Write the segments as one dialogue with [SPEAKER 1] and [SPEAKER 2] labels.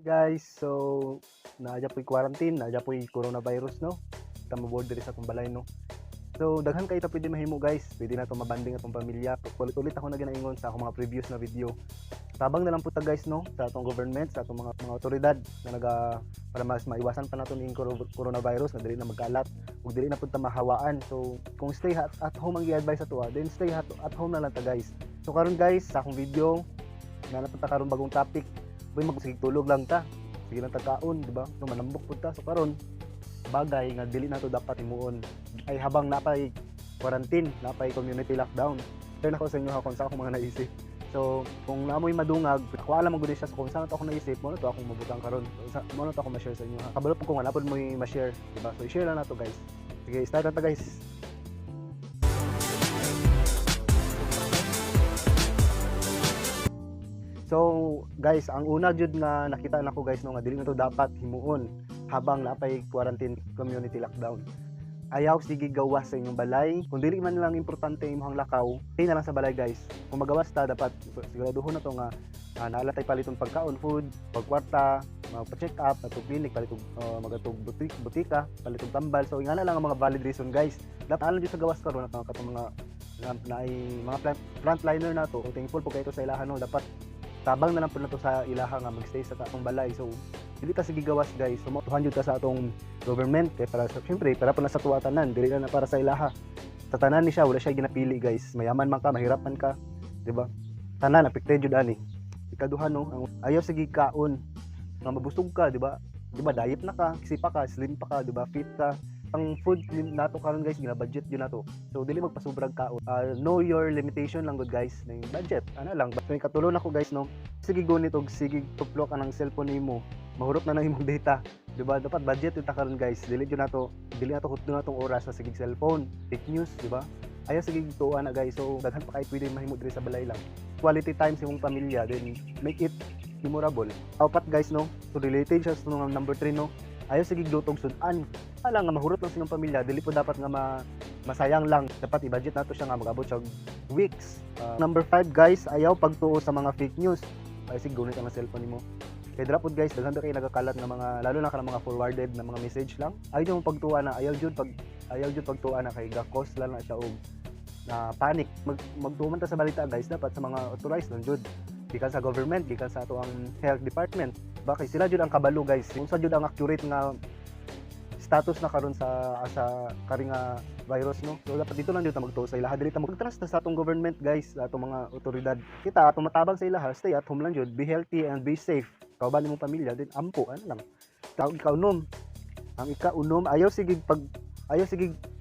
[SPEAKER 1] Guys, so naa po'y quarantine, naa po'y coronavirus, no? Ta mo diri sa atong balay, no? So daghan kay ta pwede mahimo, guys. Pwede na to mabanding atong pamilya. Ulit-ulit ako na ginaingon sa akong mga previous na video. Tabang na lang po ta, guys, no, sa atong government, sa atong mga otoridad na naga para mas maiwasan pa nato ning coronavirus na dili na magkalat ug dili na pud ta mahawaan. So kung stay at home ang gi-advise sa atoa, then stay at home na lang ta, guys. So karon, guys, sa akong video, naa na ta karon bagong topic. Boy, magsigig tulog lang ta. Sige lang tagkaon, di ba? So manambok pud ta. So karon, bagay nga dili nato dapat himuon ay habang napay quarantine, napay community lockdown. Share na ko sa inyo ha kung sa akong mga naisip. So, kung namoy madungag, ako alam mo gud siya, so kung saan to ako naisip, mo na to akong mabutang karon. So, mo na to ako ma-share sa inyo ha. Kabalo po ko nga napod mo'y ma-share, di ba? So, i-share lang nato, guys. Sige, start na ta, guys. So, guys, ang una jud nga nakita nako, guys, no, nga dili na to dapat himuon habang napay quarantine, community lockdown. Ayaw sige gawas sa inyong balay. Kung dili man lang importante imong lakaw, stay na lang sa balay, guys. Kung magawas ta, dapat siguraduhon na to nga naala tay paliton pagkaon, food, pagkwarta, magpa-check up, atog clinic, palitog magatog butik, butika, palitog tambal. So ingana lang ang mga valid reason, guys. Dapat alam jud sa gawas karon at mga katong mga na, ay mga frontliner na to. Thankful po kayo sa ilahan, no. Dapat tabang na lang po na to sa ilaha nga magstay sa atong balay. So dili ta sige gawas, guys. So jud ta sa atong government kay para sa, syempre, para po na sa tuwa tanan, dili na para sa ilaha. Sa tanan ni siya, wala siya ginapili, guys. Mayaman man ka, mahirap man ka, di ba? Tanan apektado jud ani. Ikaduha, no, ang ayaw sige kaon nga mabusog ka, di ba? Di ba diet na ka, sipa ka, slim pa ka, di ba? Fit ka. Ang food nato karon, guys, gina-budget jud nato. So dili magpasubrag kaon. Know your limitation lang gud, guys, ning budget. Ana lang. So ikatulo nako, guys, no. Sige gunit og sige tuplok anang cellphone nimo. Mahurot na nang imong data. Di ba? Dapat budget ta karon, guys. Dili jud nato, dili nato hutdo natong oras sa sige cellphone, fake news, di ba? Ayaw sige tuwa na, guys. So daghan pa kay pwede mahimo diri sa balay lang. Quality time sa imong pamilya, then make it memorable. Apat, guys, no. So related siya sa number 3, no. Ayaw sige lutog sudan. Ala nga mahurot lang sa inyong pamilya, dili po dapat nga masayang lang. Dapat i-budget nato siya nga mag-abot siya weeks. Number 5, guys, ayaw pagtuo sa mga fake news. Ay sige gunit ang cellphone nimo. Kay dira pod, guys, daghan kay nagakalat nga mga, lalo na kanang mga forwarded na mga message lang. Ayaw mo pagtuo na, ayaw jud pagtuo na kay ga-cause lang na siya og na panic. Magtuo man ta sa balita, guys, dapat sa mga authorized lang jud. Gikan sa government, gikan sa ato ang health department. Bakit sila jud ang kabalo, guys. Unsa jud ang accurate nga status na karon sa kari nga virus, no? So dapat dito lang jud ta magtuo sa ilaha, dili ta mag-trust na sa atong government, guys, sa atong mga otoridad. Kita atong matabang sa ilaha, stay at home lang jud, be healthy and be safe. Kauban imong pamilya din, ampo ano lang. Tawag ikaunom. Ang ikaunom, ayaw sige,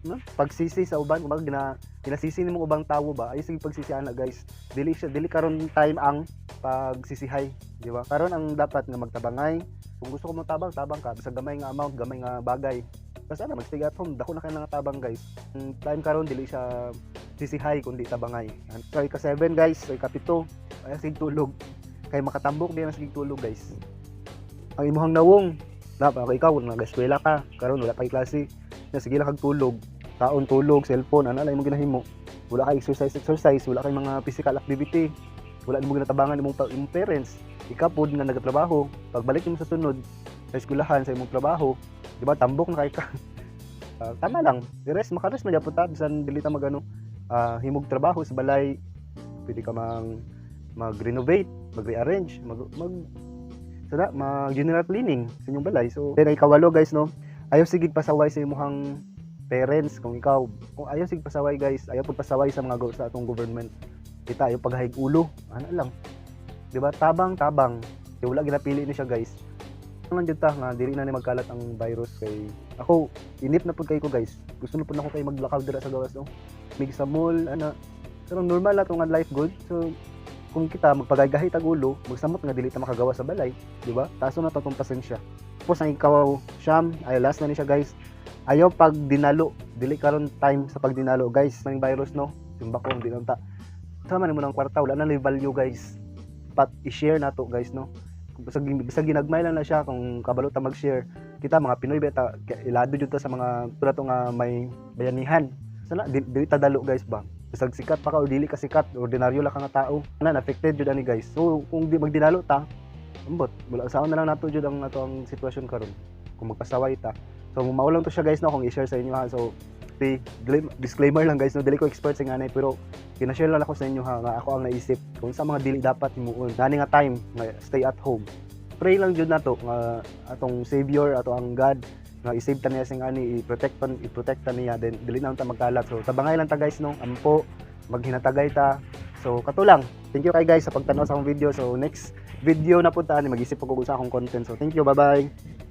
[SPEAKER 1] no, pagsisi sa uban, kumbaga ginasisi nimo ubang tawo ba, ayaw sige pagsisi ana, guys. Dili siya, dili karon time ang pagsisihay, di ba? Karon ang dapat nga magtabangay. Kung gusto ko mo tabang, tabang ka, bisag gamay nga amount, gamay nga bagay. Basta na magstay at home, dako na kay nga tabang, guys. Ang time karon dili siya sisihay kundi tabangay. So ika 7, guys, so ika-7, ayaw sige tulog. Kay makatambok di na sige tulog, guys. Ang imuhang nawong, dapat ako ikaw nag-eskwela ka, karon wala pa klase. Na sige lang kag tulog, kaon tulog, cellphone, ana lang imong ginahimo. Wala kay exercise exercise, wala kay mga physical activity. Wala nimo ginatabangan imong parents. Ikaw pod nga nagatrabaho, pagbalik nimo sa sunod sa eskwelahan sa imong trabaho, di ba tambok na kay ka. Tama lang, rest, makarest man gyapon ta bisan dili ta magano himog trabaho sa balay. Pwede ka mang mag-renovate, mag-rearrange, mag mag sada, mag general cleaning sa inyong balay. So then ay kawalo, guys, no. Ayaw sige pasaway sa imong parents kung ikaw. Kung ayaw sige pasaway, guys, ayaw pud pasaway sa mga sa atong government. Kita ayaw paghahig ulo, ana lang. Di ba? Tabang tabang. Di wala ginapili ni siya, guys. Lang jud ta nga dili na ni magkalat ang virus kay ako inip na pud kay ko, guys. Gusto na pud nako kay maglakaw dira sa gawas, no. Mig sa mall ana. Pero normal na tong life good. So kung kita magpagaygahi tag ulo, magsamot nga dili ta makagawa sa balay, di ba? Taso na to tong pasensya. Tapos ang ikaw siyam, ay last na ni siya, guys. Ayaw pag dinalo, dili karon time sa pagdinalo, guys, ng virus, no. Simba ko hindi lang ta. Sama nimo ng kwarta, wala na lay value, guys. Pat i-share na to, guys, no. Kung bisag ginagmay lang na siya kung kabalo ta mag-share. Kita mga Pinoy beta ilado jud ta sa mga pura to nga may bayanihan. Sana dili ta dalo, guys, ba. Bisag sikat pa ka o dili ka sikat, ordinaryo lang ka nga tao. Na affected jud ani, guys. So kung di magdinalo ta, Ambot, wala, saan na lang nato jud ang ato ang sitwasyon karon kung magpasaway ta. So mao lang to siya, guys, no, kung i-share sa inyo ha. So disclaimer lang, guys, no, dili ko expert sa nganay, pero gina-share lang ako sa inyo ha nga ako ang naisip kung sa mga dili dapat himuon ngani nga time nga stay at home. Pray lang jud nato nga atong savior, ato ang God nga i-save ta niya sa ngani, i-protect ta niya, then dili na ta magkalat. So tabangay lang ta, guys, no, ampo, maghinatagay ta. So kato lang. Thank you kay guys sa pagtanaw sa akong video. So next video na pud ta ni mag-isip ko sa akong content. So thank you, bye bye.